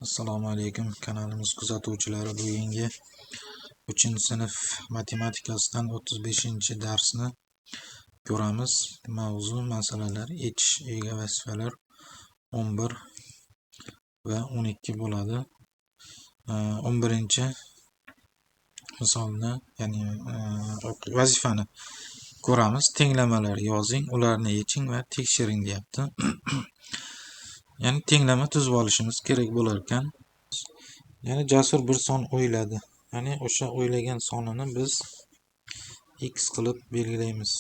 Assalomu alaykum kanalimiz kuzatuvchilari. Bugungi 3-sinf matematikasidan 35-darsni ko'ramiz. Mavzu masalalar yechish ega vazifalar 11 va 12 bo'ladi. 11-misolni, ya'ni vazifani ko'ramiz. Tenglamalar yozing, ularni yeching va tekshiring deyapti. Ya'ni tenglama tuzib olishimiz kerak bo'lar ekan. Ya'ni Jasur bir son o'yladi. Ya'ni o'sha o'ylagan sonini biz x qilib belgilaymiz.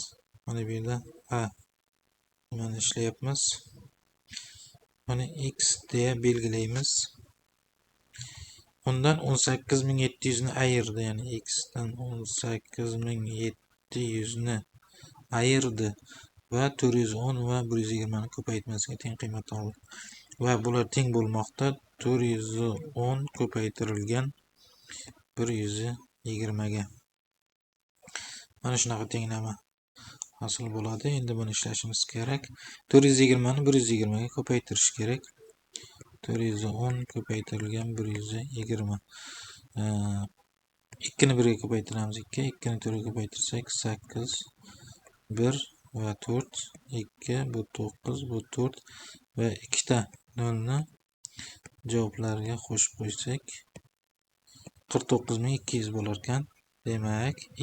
Mana bu yerda a nimani ishlayapmiz? Mana x deya belgilaymiz. Undan 18700 ni ayirdi. Ya'ni x dan 18700 ni ayirdi va 410 va 120 ni ko'paytmasiga teng qiymat oldi. Va bular teng bo'lmoqda 410 ko'paytirilgan 120 ga. Mana shunaqa tenglama hosil bo'ladi. Endi buni ishlashimiz kerak. 420 ni 120 ga ko'paytirish kerak. 410 ko'paytirilgan 120. 2 ni 1 ga ko'paytiramiz 2, 2 ni 4 ga ko'paytirsak 8, 1 va 4, 2, bu 9, bu 4 va ikkita nolni javoblarga qo'shib qo'ysak 49200 bo'lar ekan. Demak, x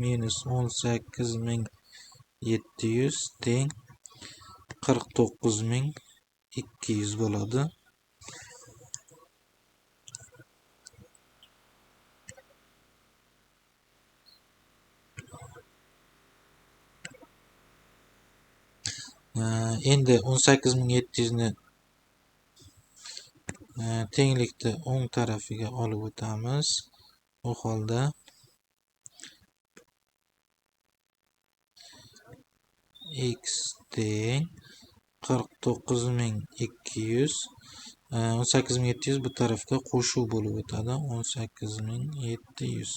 minus 18700 teng 49200 bo'ladi. Endi 18700 ni tenglikni o'ng tarafiga olib o'tamiz. U holda x teng 49200, 18700 bu tarafga qo'shuv bo'lib o'tadi. 18700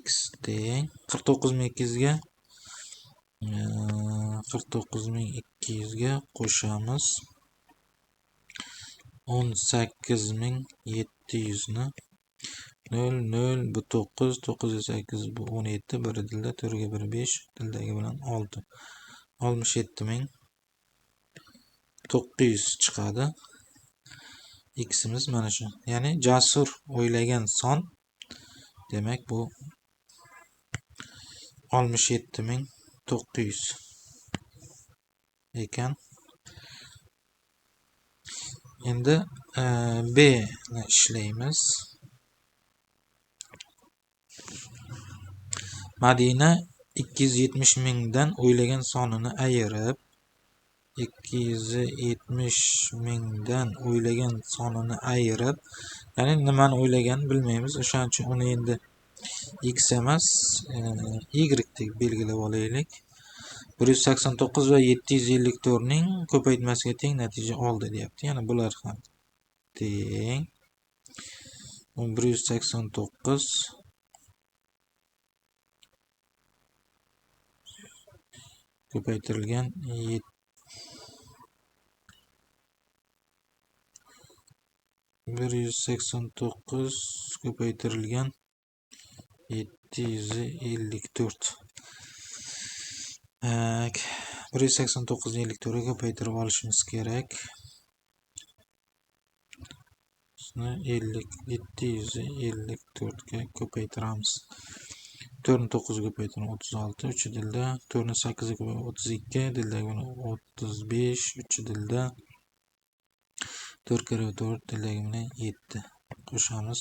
x teng 49200 ga 49200 ga qo'shamiz 18700 ni. 0 0 bu 9, 9 8 bu 17, 1 dilda 4 ga 1 5, dildagi bilan 6, 67900 chiqadi. X'imiz mana shu. Ya'ni Jasur o'ylagan son, demak bu 67900 ekan. Endi B ni ishlaymiz. Madina 270 mingdan o'ylagan sonini ayirib, 270 mingdan o'ylagan sonini ayirib, ya'ni nimani o'ylaganini bilmaymiz. O'shaning uchun uni endi x emas, y deb belgilab olaylik. 189 va 754 ning ko'paytmasiga teng natija oldi deyapti. Ya'ni bular ham teng 189 ko'paytirilgan 189 ko'paytirilgan 754. 189 ni 54 ga ko'paytirib olishimiz kerak. Shuni 754 ga ko'paytiramiz. 4 ni 9 ga ko'paytirib 36, 3 dilda, 4 ni 8 ga ko'paytirib 32, dildagi bilan 35, 3 dilda, 4 kere 4 dildagi bilan 7 qo'shamiz.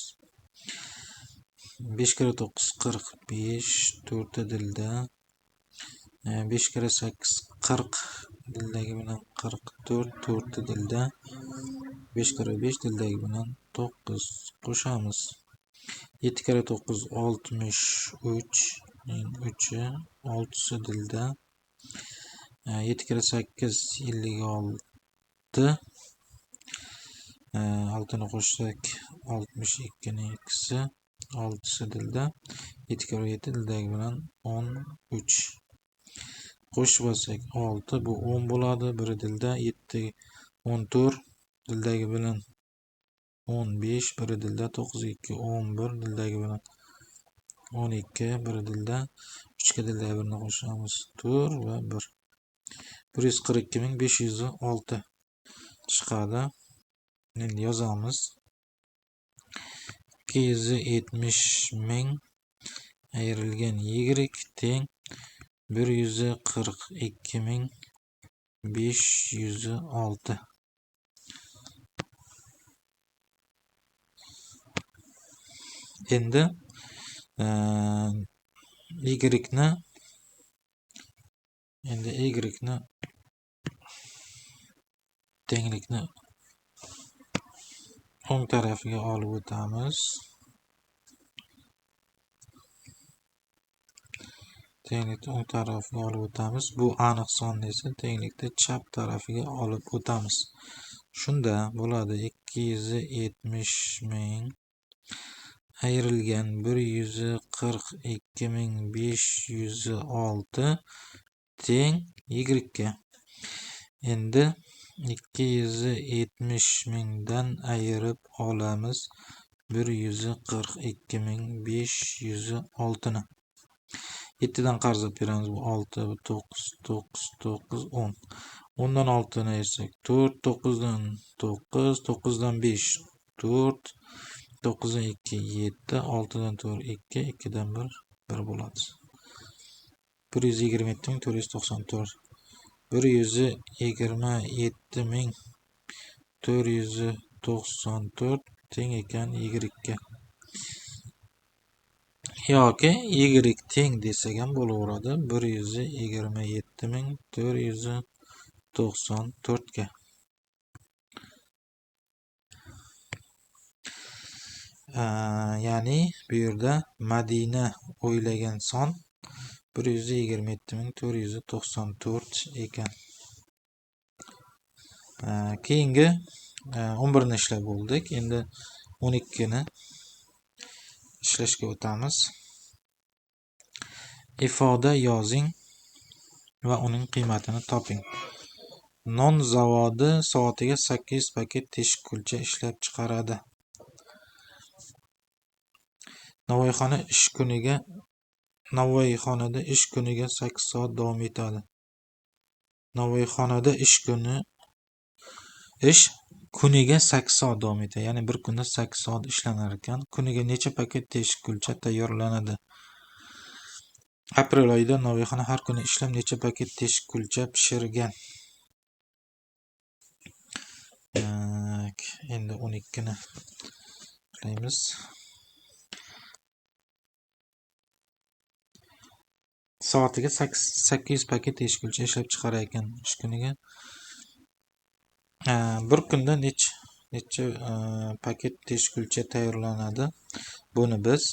5 kere 9 45, 4 dilda, 5 kere 8 40, dildagi bilan 44, 4 dilda, 5 kere 5 dildagi bilan 9 qo'shamiz. 7 kere 9 63 ning 3 6 dilda, 7 kere 8 56, 6 ni qo'shsak 62 ning 2si 6 dilda, 7 kere 7 dildagi bilan 13 qo'shib olsak 6, bu 10 bo'ladi. 1 dilda 7 14 dildagi bilan 15, biri dilda 9 2 11 dildagi bilan 12, biri dilda 3 ga dildagi birini qo'shamiz 4 va 1. 142 506 chiqadi. Endi yozamiz. 270 ming ayrilgan y teng 142 506. Endi y ni tenglikni o'ng tarafiga olib o'tamiz. Tenglikni o'ng tarafiga olib o'tamiz. Bu aniq sonni esa tenglikni chap tarafiga olib o'tamiz. Shunda bo'ladi 270 ming ayrilgan 142 506 teng y ga. Endi 270 mingdan ayirib olamiz 142 506 ni. 7 dan qarz olib beramiz. Bu 6, bu 9, 9, 9, 10. 10 dan 6 ni ayirsak 4, 9 dan 9, 9 dan 5, 4, 9 dan 2, 7, 6 dan 4, 2, 2 dan 1, 1 bo'ladi. 127 494. 127 494 teng ekan y ga. Yoki y teng desak ham bo'laveradi 127 494 ga. Ya'ni bu yerda Madina o'ylagan son 127 494 ekan. Keyingi 11 ni ishlab bo'ldik. Endi 12 ni ishlashga o'tamiz. Ifoda yozing va uning qiymatini toping. Non zavodi soatiga 800 paket teshik kulcha ishlab chiqaradi. Navoiyxonada ish kuniga 8 soat davom etadi. Navoiyxonada ish kuniga 8 soat davom etadi. Ya'ni bir kunda 8 soat ishlanar ekan. Kuniga necha paket teshik kulcha tayyorlanadi? Aprel oyida Navoiyxona har kuni ishlab necha paket teshik kulcha pishirgan? Endi 12 ni ishlaymiz. Soatiga 800 paket teshik kulcha ishlab chiqarar ekan ish kuniga. Bir kunda necha paket teshik kulcha tayyorlanadi? Buni biz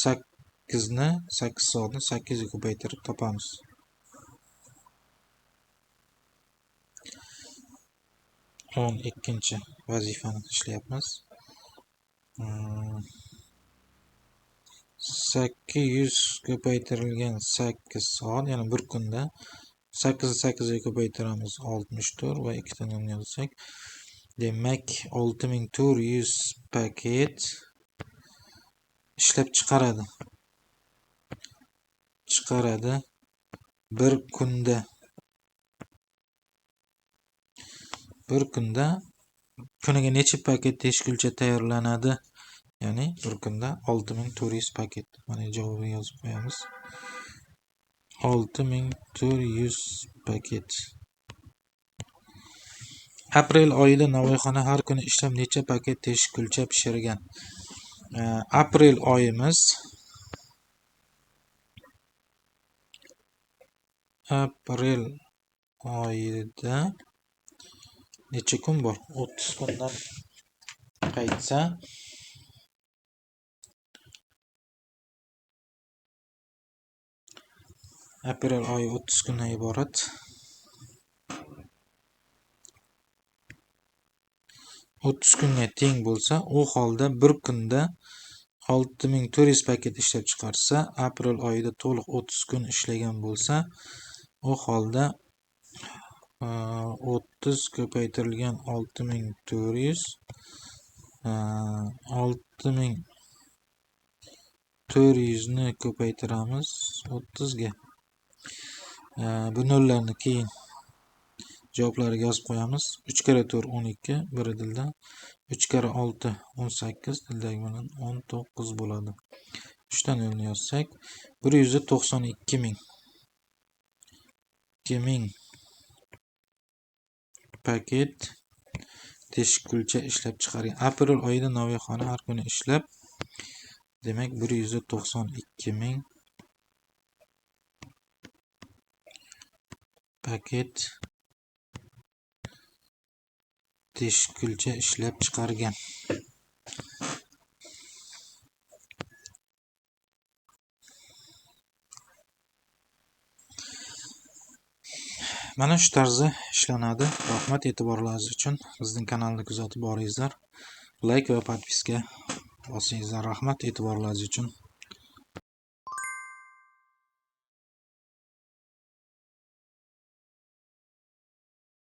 8 soatni 8 ga ko'paytirib topamiz. 12 vazifani ishlayapmiz. 800 ko'paytirilgan 8 soat, ya'ni bir kunda 8 ni 8 ga ko'paytiramiz 64 va 2 ta nolni yozsak, demak 6400 paket ishlab chiqaradi. Bir kunda. Bir kunda kuniga necha paket teshik kulcha tayyorlanadi? Ya'ni bir kunda 6400 paket. Mana javobini yozib qo'yamiz. 6400 paket. Aprel oyida Navoiyxona har kuni ishlab necha paket teshik kulcha pishirgan? Aprel oyimiz aprel oyida necha kun bor? 30 kundan qaytsa aprel oyi 30 kundan iborat. 30 kunga teng bo'lsa, u holda bir kunda 6400 paket ishlab chiqarsa, aprel oyida to'liq 30 kun ishlagan bo'lsa, u holda 30 ko'paytirilgan 6400, 6400 ni ko'paytiramiz 30 ga. Bu nollarni keyin javoblariga yozib qo'yamiz. 3 karra 4 12, biri dilda, 3 karra 6 18, dildagi bilan 19 bo'ladi. 3 ta nolni yozsak, bir yuz to'qson ikki ming. Ikki ming paket teshik kulcha ishlab chiqargan. Aprel oyida Noviyxona har kuni ishlab, demak, bir yuz to'qson ikki ming paket teshik kulcha ishlab chiqargan. Mana shu tarzda ishlanadi. Rahmat e'tiborlaringiz uchun. Bizning kanalni kuzatib boringizlar. Like va podpiska bosingizlar. Rahmat e'tiborlaringiz uchun.